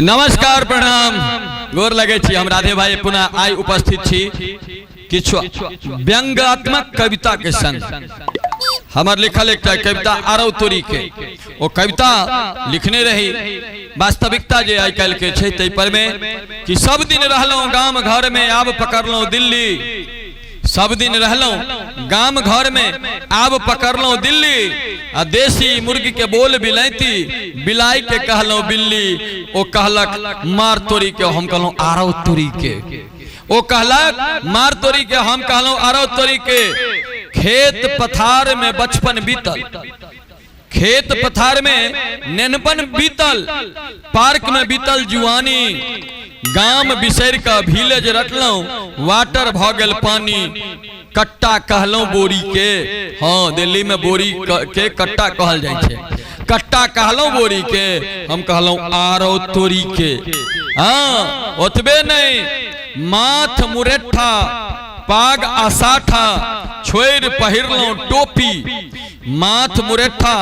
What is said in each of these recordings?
नमस्कार, प्रणाम, गोर लगे छी। हम राधे भाई पुनः आइ उपस्थित छी किछु व्यंग्यात्मक कविता के संग। हमर लिखल एकटा कविता आरौ तोरी के, ओ कविता लिखने रही वास्तविकता जे आइ काल्हि के छै ताहि पर में कि सब दिन रहलहुँ गाम घर में, आब पकड़लहुँ दिल्ली। सब दिन रहलहुँ गाम घर में, आब पकड़लहुँ दिल्ली। आ देसी मुर्गी के बोल बिलैती, बिलाई के कहलहुँ बिल्ली। ओ कहलक मार तोरी के, हम कहलहुँ आरौ तोरी के। ओ कहलक मार तोरी के, हम कहलहुँ आरौ तोरी के। खेत पथार में बचपन बीतल, खेत पथार में नेनपन बीतल, पार्क में बीतल जुआनी। गाम बिसरि कऽ विलेज रटलहुँ, वाटर भऽ गेल पानी। कट्टा कहलहुँ बोरी के, हाँ दिल्ली में बोरी के कट्टा कहल जाइ छै। कट्टा कहलहुँ बोरी के, हम कहलहुँ आरो तोरी के। हाँ ओतबे नहीं, माथ मुरेठा पाग आसाठा छोड़ि पहिरलहुँ टोपी। माथ मुरेठा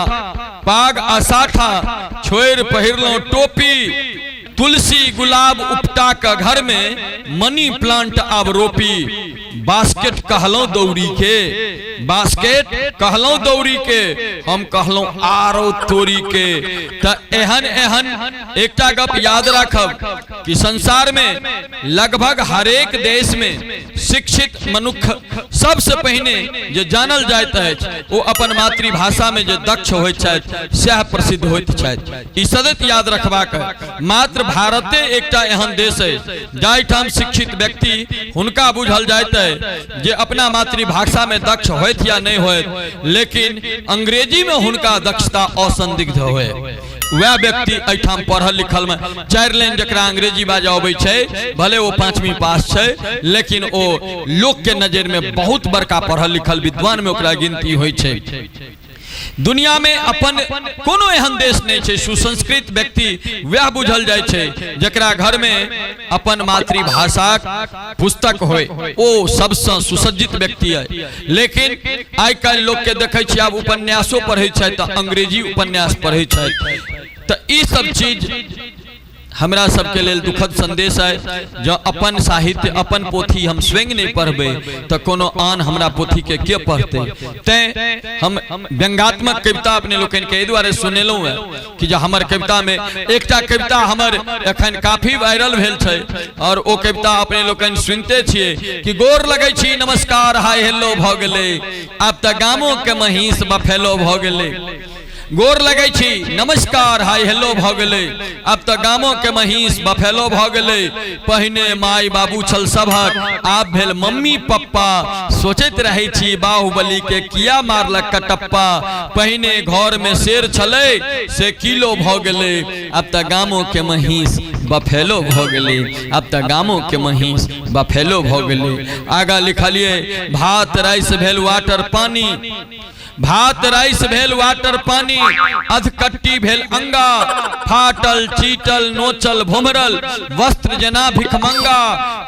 पाग आसाठा छोड़ि पहिरलहुँ टोपी। तुलसी गुलाब उपटा के घर में मनी प्लांट आब रोपी। बास्केट कहलहुँ दौरी के, बास्केट कहलहुँ दौरी के, हम कहलहुँ आरो तोरी के। तऽ एहन एहन एकटा गप याद राखब कि संसार में लगभग हरेक देश में शिक्षित मनुष्य सबसे पहिने जे जानल जाइत अछि ओ अपन मातृभाषा में जे दक्ष होइत छथि सएह प्रसिद्ध होइत छथि। ई सदैत याद रखबाक है। मात्र भारते एकटा एहन देश अछि जाहिठाम शिक्षित व्यक्ति हुनका बुझल जाइत अछि जे अपना मातृभाषा में दक्ष होइत या नहि होइत, लेकिन अंग्रेजी में हुनका दक्षता असंदिग्ध होय। वह व्यक्ति एहिठाम पढ़ल लिखल में 4 लाइन जकरा अंग्रेजी बाजऽ अबै छै, भले ओ 5वीं पास छै, लेकिन ओ लोक के नजर में बहुत बड़का पढ़ल लिखल विद्वान में ओकरा गिनती होइ छै। दुनिया में अपन कोनो एहन देश नहीं छै सुसंस्कृत व्यक्ति वह बुझल जाइ छै जकरा घर में अपन मातृभाषाक पुस्तक होय, ओ सबसँ सुसज्जित व्यक्ति है। लेकिन आइ काल्हि लोक के देखै छियै आब उपन्यासो पढ़ै छै तऽ अंग्रेजी उपन्यास पढ़ै छै। तऽ ई सब चीज हमरा सबके लेल दुखद संदेश है। जँ अपन साहित्य अपन पोथी हम स्वयं नहीं पढ़बै तऽ कोनो आन हमरा पोथी के के पढ़तै। तैं हम व्यंग्यात्मक कविता अपने लोकनि के एहि दुआरे सुनेलहुँ हेँ कि जे हमर कविता में एकटा कविता हमर एखन काफी वायरल भेल छै और ओ कविता अपने लोकनि सुनते छियै कि गोर लगै छी नमस्कार हाय हेलो भऽ गेलै, आब तऽ गामो के महींस बफेलो भऽ गेलै। गोर लगै छी नमस्कार हाय हेलो भऽ गेलै, आब तऽ गामो के महींस बफेलो भऽ गेलै। पहिने माय बाबू छल सभक, आब भेल मम्मी पप्पा। सोचैत रहै छी बाहुबली के किया मारलक कटप्पा। पहिने घर में शेर छलै से किलो भऽ गेलै, आब तऽ गामो के महींस बफेलो भऽ गेलै। आब तऽ गामो के महींस बफेलो भऽ गेलै। आगा लिखलियै भात राइस भेल वाटर पानी, भात राइस भेल वाटर पानी, अधकट्टी भेल अंगा, फाटल चीटल नोचल भोमरल वस्त्र जेना भिखमंगा।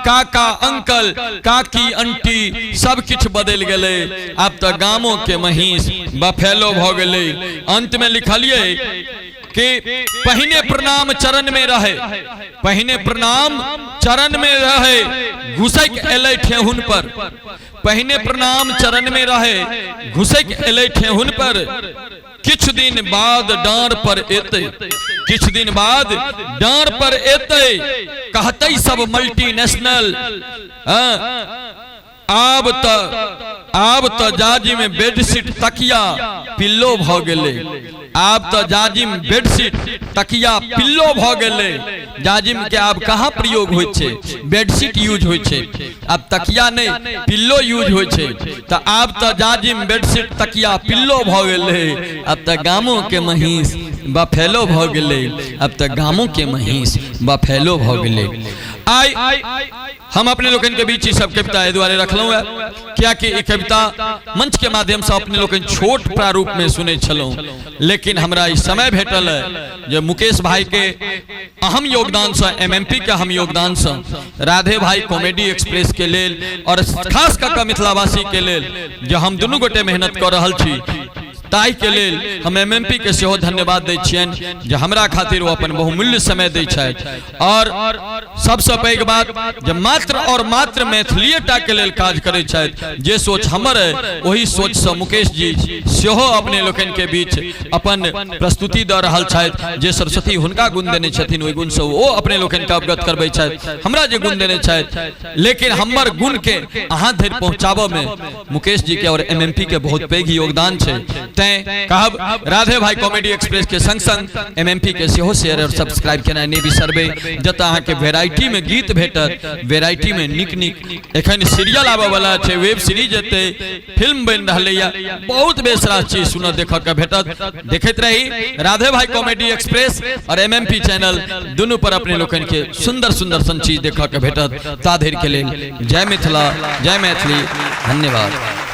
काका अंकल काकी अंटी सब किछु बदलि गेलै, आब तऽ गामो के महींस बफेलो भऽ गेलै। अंत में लिखलियै कि पहिने प्रणाम चरण में रहे, पहिने प्रणाम चरण में रहे, घुसक एलै ठेहुन पर। पहिने प्रणाम चरण में रहे, घुसक एलै ठेहुन पर। किछु दिन बाद डाँड़ पर एतै, किछु दिन बाद डाँड़ पर एतै, कहतै सब मल्टीनेशनल। आब तऽ जाजिम बेडशीट तकिया पिल्लो भऽ गेलै। आब तऽ जाजिम बेडशीट तकिया पिल्लो भऽ गेलै। जाजिम के आब कहाँ प्रयोग होइ छै, बेडशीट यूज होइ छै, आब तकिया नहि पिल्लो यूज होइ छै। तऽ आब तऽ जाजिम बेडशीट तकिया पिल्लो भऽ गेलै, आब तऽ गामो के महींस बफेलो भऽ गेलै। आब तऽ गामो के महींस बफेलो भऽ गेलै। आइ हम अपने लोकनि के बीच ई सब कविता एहि दुआरे रखलहुँ हेँ कियाकि ई कविता मंच के माध्यम से अपने लोकनि छोट प्रारूप में सुनै छलहुँ, लेकिन हमरा ई समय भेटल है जे मुकेश भाई के अहम योगदान से, एमएमपी के अहम योगदान से, राधे भाई कॉमेडी एक्सप्रेस के लेल और खास कऽ कऽ मिथिलावासी के लेल जे हम दुनू गोटे मेहनत कऽ रहल छी। ताहिके लेल हम एमएमपी के सेहो धन्यवाद दै छियनि जे हमरा खातिर ओ अपन बहुमूल्य समय दै छथि। और सबसँ पैघ बात जे मात्र और मात्र मैथिलीए टा के लेल काज करै छथि। जे सोच हमर अइ ओही सोचसँ मुकेश जी सेहो अपने लोकनि के बीच अपन प्रस्तुति दऽ रहल छथि। जे सरस्वती हुनका गुण देने छथिन ओहि गुणसँ ओ अपने लोकनि के अवगत करबै छथि। हमरा जे गुण देने छथि, लेकिन हमर गुण के अहाँ धरि पहुँचाबऽ में मुकेश जी के और एमएमपी के बहुत पैघ योगदान छै। तैं कहब राधे भाई कॉमेडी एक्सप्रेस के संग संग एमएमपी के सेहो शेयर और सब्सक्राइब केनाइ नहि बिसरबै, जतऽ अहाँके वेराइटी में गीत भेटत, वेराइटी में नीक नीक एखन सीरियल आबऽ वाला छै, वेब सीरीज एतै, फिल्म बनि रहलैया, बहुत बेस रास चीज सुनऽ देखऽ के भेटत। देखैत रही राधे भाई कॉमेडी एक्सप्रेस और एमएमपी चैनल, दुनू पर अपने लोकनि के सुंदर सुंदर सन चीज देखऽ के भेटत। ता धरि के लेल जय मिथिला, जय मैथिली, धन्यवाद।